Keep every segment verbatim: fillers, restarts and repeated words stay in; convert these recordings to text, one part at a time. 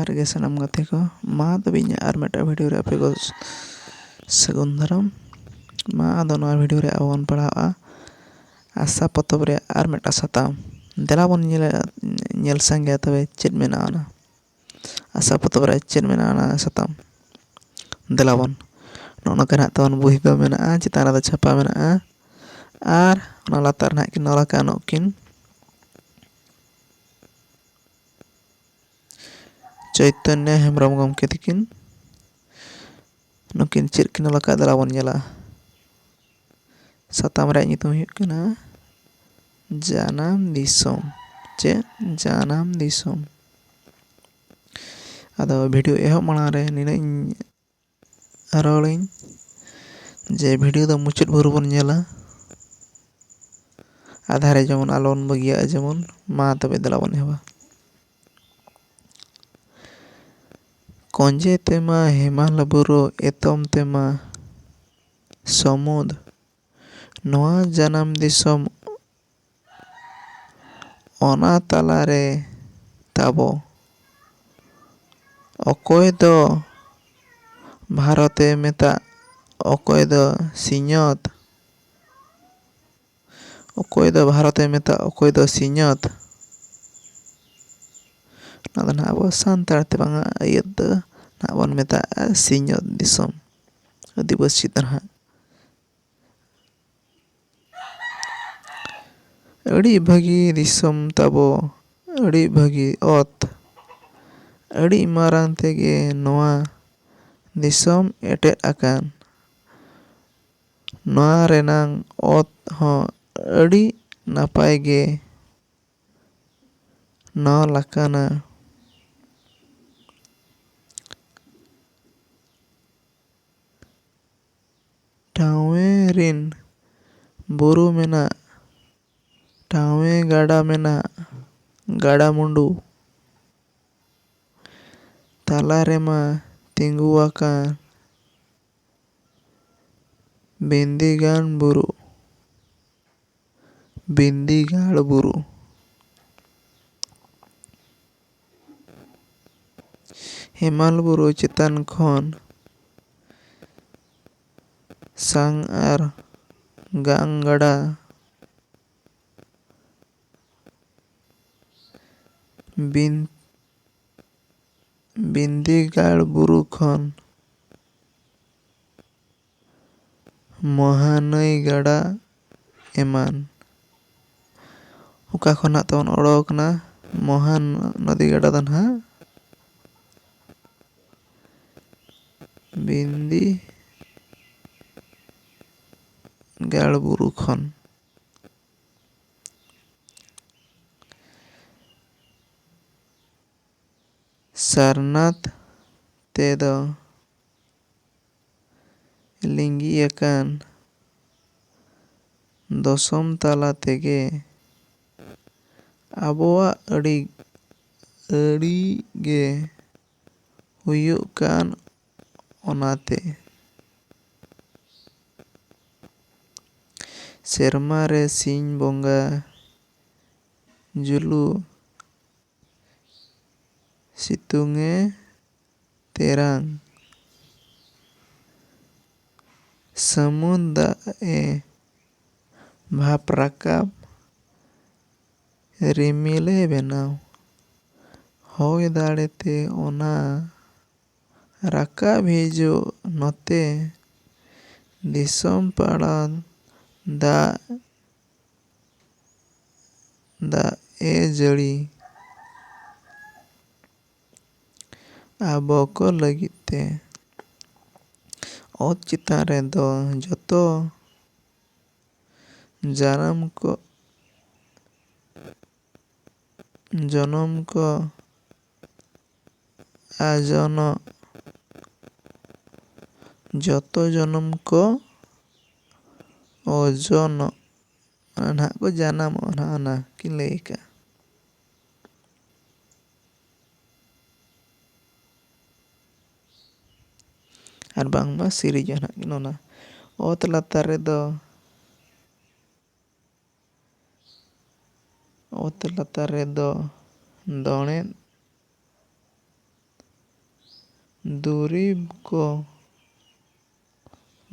ᱨᱮᱜᱮ ᱥᱟᱱᱟᱢ ᱜᱟᱛᱮ ᱠᱚ, ᱢᱟ ᱛᱚᱵᱮ ᱤᱧᱟᱹᱜ ᱟᱨ ᱢᱤᱫᱴᱟᱝ ᱵᱷᱤᱰᱤᱭᱳ ᱨᱮ ᱟᱯᱮ ᱠᱚ ᱥᱟᱹᱜᱩᱱ ᱫᱟᱨᱟᱢ᱾ ᱢᱟ ᱟᱫᱚ ᱱᱚᱣᱟ ᱵᱷᱤᱰᱤᱭᱳ ᱨᱮ ᱟᱵᱚ ᱵᱚᱱ ᱯᱟᱲᱦᱟᱜᱼᱟ ᱟᱥᱟ ᱯᱚᱛᱚᱵ ᱨᱮᱭᱟᱜ ᱟᱨ ᱢᱤᱫᱴᱟᱝ ᱥᱟᱛᱟᱢ᱾ ᱫᱮᱞᱟ ᱵᱚᱱ ᱧᱮᱞᱟ, ᱧᱮᱞ ᱥᱟᱸᱜᱮᱭᱟ ᱛᱚᱵᱮ ᱪᱮᱫ ᱢᱮᱱᱟᱜᱼᱟ ᱚᱱᱟ ᱟᱥᱟ ᱯᱚᱛᱚᱵ ᱨᱮ ᱪᱮᱫ ᱢᱮᱱᱟᱜᱼᱟ ᱚᱱᱟ ᱥᱟᱛᱟᱢ᱾ ᱫᱮᱞᱟ ᱵᱚᱱ, ᱱᱚᱜᱼᱚ ᱱᱚᱝᱠᱟ ᱱᱟᱦᱟᱜ ᱛᱟᱵᱚᱱ ᱵᱳᱭ ᱫᱚ ᱢᱮᱱᱟᱜᱼᱟ, ᱪᱮᱛᱟᱱ ᱨᱮᱫᱚ ᱪᱷᱟᱯᱟ ᱢᱮᱱᱟᱜᱼᱟ᱾ ᱟᱨ ᱚᱱᱟ ᱞᱟᱛᱟᱨ ᱨᱮ ᱱᱟᱦᱟᱜ ᱠᱤᱱ ᱚᱞ ᱟᱠᱟᱫᱼᱟ ᱱᱩᱠᱤᱱ ᱪᱳᱭᱛᱚᱱᱭᱚ ᱦᱮᱢᱵᱨᱚᱢ ᱜᱚᱢᱠᱮ ᱛᱟᱹᱠᱤᱱ᱾ ᱱᱩᱠᱤᱱ ᱪᱮᱫ ᱠᱤᱱ ᱚᱞ ᱟᱠᱟᱫ, ᱫᱮᱞᱟ ᱵᱚᱱ ᱧᱮᱞᱟ᱾ ᱥᱟᱛᱟᱢ ᱨᱮᱭᱟᱜ ᱧᱩᱛᱩᱢ ᱦᱩᱭᱩᱜ ᱠᱟᱱᱟ ᱡᱟᱱᱟᱢ ᱫᱤᱥᱚᱢ᱾ ᱪᱮᱫ? ᱡᱟᱱᱟᱢ ᱫᱤᱥᱚᱢ᱾ ᱟᱫᱚ ᱵᱷᱤᱰᱤᱭᱳ ᱮᱦᱚᱵ ᱢᱟᱲᱟᱝ ᱨᱮ ᱱᱤᱱᱟᱹᱜ ᱤᱧ ᱨᱚᱲᱟᱹᱧ ᱡᱮ ᱵᱷᱤᱰᱤᱭᱳ ᱫᱚ ᱢᱩᱪᱟᱹᱫ ᱵᱷᱳᱨ ᱵᱚᱱ ᱧᱮᱞᱟ, ᱟᱫᱷᱟ ᱨᱮ ᱡᱮᱢᱚᱱ ᱟᱞᱚᱵᱚᱱ ᱵᱟᱹᱜᱤᱭᱟᱜᱼᱟ ᱡᱮᱢᱚᱱ᱾ ᱢᱟ ᱛᱚᱵᱮ ᱫᱮᱞᱟ ᱵᱚᱱ ᱮᱦᱚᱵᱟ᱾ ᱠᱚᱧᱡᱮ ᱛᱮᱢᱟ ᱦᱮᱢᱟᱞ ᱵᱩᱨᱩ, ᱮᱛᱚᱢ ᱛᱮᱢᱟ ᱥᱟᱹᱢᱩᱫ, ᱱᱚᱣᱟ ᱡᱟᱱᱟᱢ ᱫᱤᱥᱚᱢ ᱚᱱᱟ ᱛᱟᱞᱟᱨᱮ ᱛᱟᱵᱚ᱾ ᱚᱠᱚᱭ ᱫᱚ ᱵᱷᱟᱨᱚᱛᱮ ᱢᱮᱛᱟᱜ, ᱚᱠᱚᱭ ᱫᱚ ᱥᱤᱧᱚᱛ, ᱚᱠᱚᱭ ᱫᱚ ᱵᱷᱟᱨᱚᱛᱮ ᱢᱮᱛᱟᱜ, ᱚᱠᱚᱭ ᱫᱚ ᱥᱤᱧᱚᱛ᱾ ᱱᱚᱣᱟ ᱫᱚ ᱱᱟᱦᱟᱜ ᱟᱵᱚ ᱥᱟᱱᱛᱟᱲ ᱛᱮ ᱵᱟᱝᱟ, ᱟᱹᱭᱟᱹᱛ ᱫᱚ ᱱᱟᱦᱟᱜ ᱵᱚᱱ ᱢᱮᱛᱟᱜᱼᱟ ᱥᱤᱧᱚᱛ ᱫᱤᱥᱚᱢ, ᱟᱹᱫᱤᱵᱟᱹᱥᱤ ᱫᱚ ᱱᱟᱦᱟᱜ᱾ ᱟᱹᱰᱤ ᱵᱷᱟᱹᱜᱤ ᱫᱤᱥᱚᱢ ᱛᱟᱵᱚ, ᱟᱹᱰᱤ ᱵᱷᱟᱹᱜᱤ ᱚᱛ, ᱟᱹᱰᱤ ᱢᱟᱨᱟᱝ ᱛᱮᱜᱮ ᱱᱚᱣᱟ ᱫᱤᱥᱚᱢ ᱮᱴᱮᱫ ᱟᱠᱟᱱ᱾ ᱱᱚᱣᱟ ᱨᱮᱱᱟᱝ ᱚᱛ ᱦᱚᱸ ᱟᱹᱰᱤ ᱱᱟᱯᱟᱭ ᱜᱮ ᱱᱚᱞ ᱟᱠᱟᱱᱟ᱾ ᱴᱷᱟᱶᱮ ᱨᱤᱱ ᱵᱩᱨᱩ ᱢᱮᱱᱟᱜ, ᱴᱷᱟᱶᱮ ᱜᱟᱰᱟ ᱢᱮᱱᱟᱜ, ᱜᱟᱰᱟ ᱢᱩᱸᱰᱩ᱾ ᱛᱟᱞᱟ ᱨᱮᱢᱟ ᱛᱤᱸᱜᱩ ᱟᱠᱟᱱ ᱵᱤᱱᱫᱤᱜᱟᱱ ᱵᱩᱨᱩ, ᱵᱤᱱᱫᱤᱜᱟᱲ ᱵᱩᱨᱩ᱾ ᱦᱮᱢᱟᱞ ᱵᱩᱨᱩ ᱪᱮᱛᱟᱱ ᱠᱷᱚᱱ ᱥᱟᱝ ᱟᱨ ᱜᱟᱝ ᱜᱟᱰᱟ ᱵᱤᱱ-, ᱵᱤᱱᱫᱤᱜᱟᱲ ᱵᱩᱨᱩ ᱠᱷᱚᱱ ᱢᱚᱦᱟᱱᱟᱹᱭ ᱜᱟᱰᱟ ᱮᱢᱟᱱ᱾ ᱚᱠᱟ ᱠᱷᱚᱱᱟᱜ ᱛᱟᱵᱚᱱ ᱚᱰᱚᱠ ᱮᱱᱟ ᱢᱚᱦᱟᱱᱚᱫᱤ ᱜᱟᱰᱟ ᱫᱚ ᱱᱟᱦᱟᱜ? ᱵᱤᱱᱫᱤ ᱜᱟᱲ ᱵᱩᱨᱩ ᱠᱷᱚᱱ᱾ ᱥᱟᱨᱱᱟᱛᱷ ᱛᱮᱫᱚ ᱞᱤᱸᱜᱤ ᱟᱠᱟᱱ ᱫᱚᱥᱚᱢ ᱛᱟᱞᱟ ᱛᱮᱜᱮ ᱟᱵᱚᱣᱟᱜ ᱟᱹᱰᱤ, ᱟᱹᱰᱤ ᱜᱮ ᱦᱩᱭᱩᱜ ᱠᱟᱱ ᱚᱱᱟᱛᱮ᱾ ᱥᱮᱨᱢᱟ ᱨᱮ ᱥᱤᱧ ᱵᱚᱸᱜᱟ ᱡᱩᱞᱩᱜ ᱥᱤᱛᱩᱝ ᱮ ᱛᱮᱨᱟᱝ᱾ ᱥᱟᱹᱢᱩᱫ ᱫᱟᱜ ᱮ ᱵᱷᱟᱵᱽ ᱨᱟᱠᱟᱵ, ᱨᱤᱢᱤᱞ ᱮ ᱵᱮᱱᱟᱣ᱾ ᱦᱚᱭ ᱫᱟᱲᱮ ᱛᱮ ᱚᱱᱟ ᱨᱟᱠᱟᱵ ᱦᱤᱡᱩᱜ ᱱᱚᱛᱮ᱾ ᱫᱤᱥᱚᱢ ᱯᱟᱲᱟ ᱫᱟᱜ, ᱫᱟᱜ ᱮ ᱡᱟᱹᱲᱤ ᱟᱵᱚ ᱠᱚ ᱞᱟᱹᱜᱤᱫ ᱛᱮ᱾ ᱚᱛ ᱪᱮᱛᱟᱱ ᱨᱮᱫᱚ ᱡᱚᱛᱚ ᱡᱟᱱᱟᱢ ᱠᱚ, ᱡᱚᱱᱚᱢ ᱠᱚ ᱟᱡᱚᱱᱚᱜ, ᱡᱚᱛᱚ ᱡᱚᱱᱚᱢ ᱠᱚ ᱚᱡᱚᱱᱚᱜ, ᱱᱟᱦᱟᱜ ᱠᱚ ᱡᱟᱱᱟᱢᱚᱜᱼᱟ, ᱱᱟᱦᱟᱜ ᱚᱱᱟ ᱠᱤᱱ ᱞᱟᱹᱭ ᱟᱠᱟᱫᱼᱟ᱾ ᱟᱨ ᱵᱟᱝᱢᱟ ᱥᱤᱨᱤᱡᱚᱜᱼᱟ ᱱᱟᱦᱟᱜ ᱠᱤᱱ ᱚᱱᱟ᱾ ᱚᱛ ᱞᱟᱛᱟᱨ ᱨᱮᱫᱚ, ᱚᱛ ᱞᱟᱛᱟᱨ ᱨᱮᱫᱚ ᱫᱚᱬᱮᱫ ᱫᱩᱨᱤᱵᱽ ᱠᱚ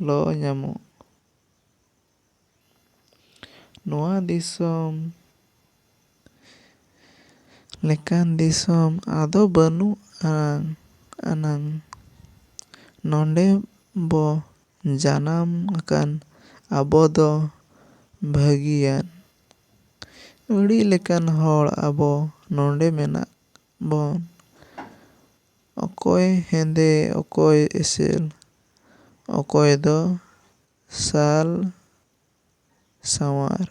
ᱞᱚ ᱧᱟᱢᱚᱜ᱾ ᱱᱚᱣᱟ ᱫᱤᱥᱚᱢ ᱞᱮᱠᱟᱱ ᱫᱤᱥᱚᱢ ᱟᱫᱚ ᱵᱟᱹᱱᱩᱜ ᱟᱱᱟᱝ, ᱟᱱᱟᱝ᱾ ᱱᱚᱰᱮ ᱵᱚ ᱡᱟᱱᱟᱢ ᱟᱠᱟᱱ ᱟᱵᱚ ᱫᱚ ᱵᱷᱟᱹᱜᱤᱭᱟᱱ᱾ ᱟᱹᱰᱤ ᱞᱮᱠᱟᱱ ᱦᱚᱲ ᱟᱵᱚ ᱱᱚᱰᱮ ᱢᱮᱱᱟᱜ ᱵᱚᱱ᱾ ᱚᱠᱚᱭ ᱦᱮᱸᱫᱮ, ᱚᱠᱚᱭ ᱮᱥᱮᱞ, ᱚᱠᱚᱭ ᱫᱚ ᱥᱟᱞ ᱥᱟᱶᱟᱨ᱾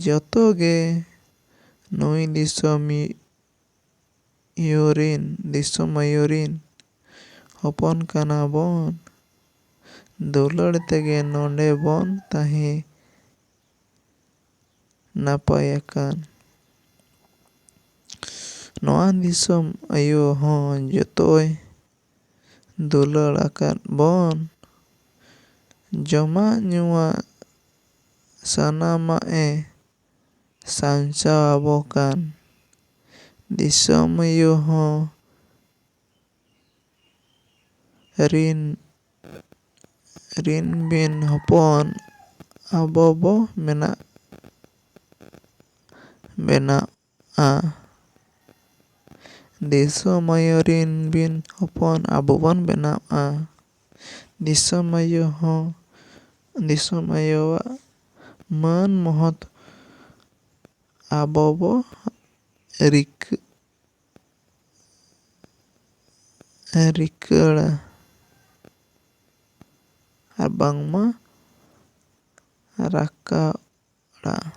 ᱡᱚᱛᱚ ᱜᱮ ᱱᱩᱭ ᱫᱤᱥᱚᱢᱤᱭᱟᱹ ᱨᱤᱱ, ᱫᱤᱥᱚᱢ ᱟᱭᱳ ᱨᱤᱱ ᱦᱚᱯᱚᱱ ᱠᱟᱱᱟ ᱵᱚᱱ᱾ ᱫᱩᱞᱟᱹᱲ ᱛᱮᱜᱮ ᱱᱚᱰᱮ ᱵᱚᱱ ᱛᱟᱦᱮᱸ ᱱᱟᱯᱟᱭ ᱟᱠᱟᱱ᱾ ᱱᱚᱣᱟ ᱫᱤᱥᱚᱢ ᱟᱭᱳ ᱦᱚᱸ ᱡᱚᱛᱚᱭ ᱫᱩᱞᱟᱹᱲ ᱟᱠᱟᱫ ᱵᱚᱱ᱾ ᱡᱚᱢᱟᱜ ᱧᱩᱣᱟᱜ ᱥᱟᱱᱟᱢᱟᱜ ᱮ ᱥᱟᱧᱪᱟᱣ ᱟᱵᱚ ᱠᱟᱱ᱾ ᱫᱤᱥᱚᱢ ᱟᱭᱳ ᱦᱚᱸ ᱨᱤᱱ, ᱨᱤᱱ ᱵᱤᱱ ᱦᱚᱯᱚᱱ ᱟᱵᱚ ᱵᱚ ᱢᱮᱱᱟᱜ, ᱵᱮᱱᱟᱜᱼᱟ᱾ ᱫᱤᱥᱚᱢ ᱟᱭᱳ ᱨᱤᱱ ᱵᱤᱱ ᱦᱚᱯᱚᱱ ᱟᱵᱚ ᱵᱚᱱ ᱵᱮᱱᱟᱜᱼᱟ᱾ ᱫᱤᱥᱚᱢ ᱟᱭᱳ ᱦᱚᱸ, ᱫᱤᱥᱚᱢ ᱟᱭᱳᱣᱟᱜ ᱢᱟᱹᱱ ᱢᱚᱦᱚᱛ ᱟᱵᱚ ᱵᱚ ᱨᱤᱠᱟᱹ, ᱨᱤᱠᱟᱹᱲᱟ ᱟᱨ ᱵᱟᱝᱢᱟ ᱨᱟᱠᱟᱵ ᱚᱲᱟᱜ᱾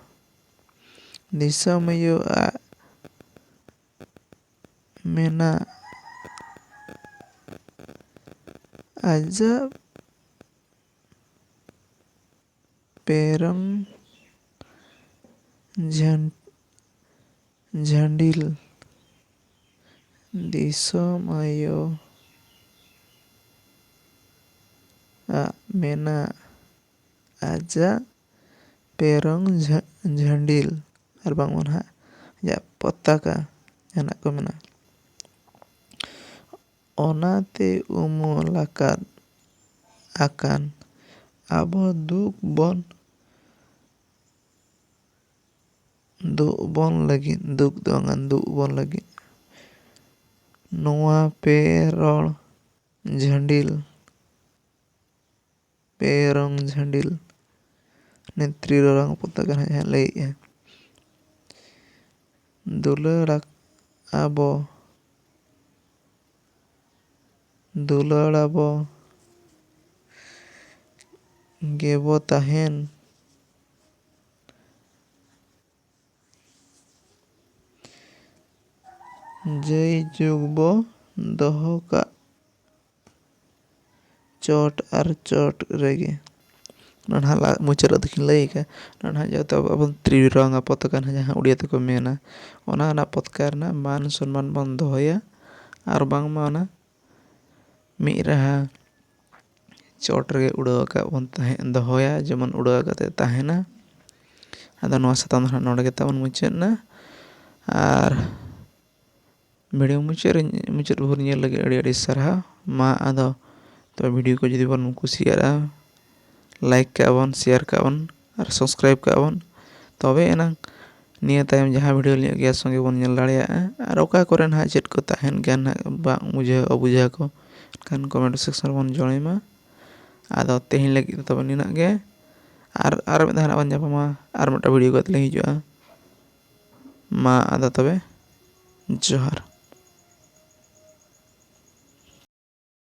ᱫᱤᱥᱚᱢ ᱟᱭᱳ ᱟᱜ ᱢᱮᱱᱟᱜ ᱟᱡᱟᱜ ᱯᱮᱨᱚᱝ ᱡᱷᱟᱹᱱ-, ᱡᱷᱟᱹᱱᱰᱤᱞ᱾ ᱫᱤᱥᱚᱢ ᱟᱭᱳ ᱟᱜ ᱢᱮᱱᱟᱜ ᱟᱡᱟᱜ ᱯᱮᱨᱚᱝ ᱡᱷᱟᱹ-, ᱡᱷᱟᱹᱱᱰᱤᱞ, ᱟᱨ ᱵᱟᱝᱢᱟ ᱱᱟᱦᱟᱜ ᱟᱡᱟᱜ ᱯᱚᱛᱟᱠᱟ ᱡᱟᱦᱟᱱᱟᱜ ᱠᱚ ᱢᱮᱱᱟᱜᱼᱟ᱾ ᱚᱱᱟᱛᱮ ᱩᱢᱩᱞ ᱟᱠᱟᱫ ᱟᱠᱟᱱ ᱟᱵᱚ ᱫᱩᱜ ᱵᱚᱱ ᱫᱩᱜ ᱵᱚᱱ ᱞᱟᱹᱜᱤᱫ, ᱫᱩᱜ ᱫᱚ ᱵᱟᱝᱟ, ᱫᱩᱜ ᱵᱚᱱ ᱞᱟᱹᱜᱤᱫ ᱱᱚᱣᱟ ᱯᱮ ᱨᱚᱲ ᱡᱷᱟᱹᱱᱰᱤᱞ, ᱯᱮ ᱨᱚᱝ ᱡᱷᱟᱹᱱᱰᱤᱞ ᱱᱮᱛᱨᱤ ᱨᱚᱨᱟᱝ ᱯᱚᱛᱟᱠᱟ ᱱᱟᱦᱟᱜ ᱡᱟᱦᱟᱸ ᱞᱟᱹᱭᱮᱜᱼᱟ᱾ ᱫᱩᱞᱟᱹᱲ ᱟᱵᱚ, ᱫᱩᱞᱟᱹᱲ ᱟᱵᱚ ᱜᱮᱵᱚ ᱛᱟᱦᱮᱱ᱾ ᱡᱟᱹᱭ ᱡᱩᱜᱽ ᱵᱚ ᱫᱚᱦᱚ ᱠᱟᱜ ᱪᱚᱴ ᱟᱨ ᱪᱚᱴ ᱨᱮᱜᱮ᱾ ᱚᱱᱟ ᱱᱟᱦᱟᱜ ᱞᱟ-, ᱢᱩᱪᱟᱹᱫ ᱨᱮ ᱫᱚᱠᱤᱱ ᱞᱟᱹᱭ ᱟᱠᱟᱫ, ᱚᱱᱟ ᱱᱟᱦᱟᱜ ᱡᱚᱛᱚ ᱟᱵᱚ ᱛᱨᱤᱨᱚᱝᱜᱟ ᱯᱚᱛᱟᱠᱟ ᱱᱟᱦᱟᱜ ᱡᱟᱦᱟᱸ ᱩᱲᱤᱭᱟ ᱛᱮᱠᱚ ᱢᱮᱱᱟ, ᱚᱱᱟ ᱚᱱᱟ ᱯᱚᱛᱠᱟ ᱨᱮᱱᱟᱜ ᱢᱟᱱ ᱥᱚᱱᱢᱟᱱ ᱵᱚᱱ ᱫᱚᱦᱚᱭᱟ ᱟᱨ ᱵᱟᱝᱢᱟ ᱚᱱᱟ ᱢᱤᱫ ᱨᱟᱦᱟ ᱪᱚᱴ ᱨᱮᱜᱮ ᱩᱰᱟᱹᱣ ᱟᱠᱟᱫ ᱵᱚᱱ ᱛᱟᱦᱮᱸ, ᱫᱚᱦᱚᱭᱟ, ᱡᱮᱢᱚᱱ ᱩᱰᱟᱹᱣ ᱠᱟᱛᱮ ᱛᱟᱦᱮᱱᱟ᱾ ᱟᱫᱚ ᱱᱚᱣᱟ ᱥᱟᱛᱟᱢ ᱫᱚ ᱱᱟᱦᱟᱜ ᱱᱚᱰᱮ ᱜᱮ ᱛᱟᱵᱚᱱ ᱢᱩᱪᱟᱹᱫ ᱮᱱᱟ᱾ ᱟᱨ video ᱢᱩᱪᱟᱹᱫ ᱨᱮ, ᱢᱩᱪᱟᱹᱫ ᱵᱷᱳᱨ ᱧᱮᱞ ᱞᱟᱹᱜᱤᱫ ᱟᱹᱰᱤ ᱟᱹᱰᱤ ᱥᱟᱨᱦᱟᱣ᱾ ᱢᱟ ᱟᱫᱚ ᱛᱚᱵᱮ video ᱠᱚ ᱡᱩᱫᱤ ᱵᱚᱱ ᱠᱩᱥᱤᱭᱟᱜᱼᱟ, like ᱠᱟᱜᱼᱟ ᱵᱚᱱ, share ᱠᱟᱜᱼᱟ ᱵᱚᱱ ᱟᱨ subscribe ᱠᱟᱜᱼᱟ ᱵᱚᱱ, ᱛᱚᱵᱮ ᱮᱱᱟᱝ ᱱᱤᱭᱟᱹ ᱛᱟᱭᱚᱢ ᱡᱟᱦᱟᱸ video ᱞᱤᱧ ᱟᱹᱜᱩᱭᱟ ᱥᱚᱸᱜᱮ ᱵᱚᱱ ᱧᱮᱞ ᱫᱟᱲᱮᱭᱟᱜᱼᱟ᱾ ᱟᱨ ᱚᱠᱟ ᱠᱚᱨᱮ ᱱᱟᱦᱟᱜ ᱪᱮᱫ ᱠᱚ ᱛᱟᱦᱮᱱ ᱜᱮᱭᱟ ᱱᱟᱦᱟᱜ ᱵᱟᱝ ᱵᱩᱡᱷᱟᱹᱣ ᱚᱵᱩᱡᱷᱟᱹᱣ ᱠᱚ, ᱮᱱᱠᱷᱟᱱ comment section ᱨᱮᱵᱚᱱ ᱡᱚᱲᱟᱭ ᱢᱟ᱾ ᱟᱫᱚ ᱛᱮᱦᱮᱧ ᱞᱟᱹᱜᱤᱫ ᱫᱚ ᱛᱚᱵᱮ ᱱᱤᱱᱟᱹᱜ ᱜᱮ᱾ ᱟᱨ, ᱟᱨ ᱢᱤᱫ ᱫᱷᱟᱣ ᱱᱟᱦᱟᱜ ᱵᱚᱱ ᱧᱟᱯᱟᱢᱟ, ᱟᱨ ᱢᱤᱫᱴᱟᱝ video ᱠᱟᱛᱮ ᱞᱤᱧ ᱦᱤᱡᱩᱜᱼᱟ᱾ ᱢᱟ ᱟᱫᱚ ᱛᱚᱵᱮ ᱡᱚᱦᱟᱨ᱾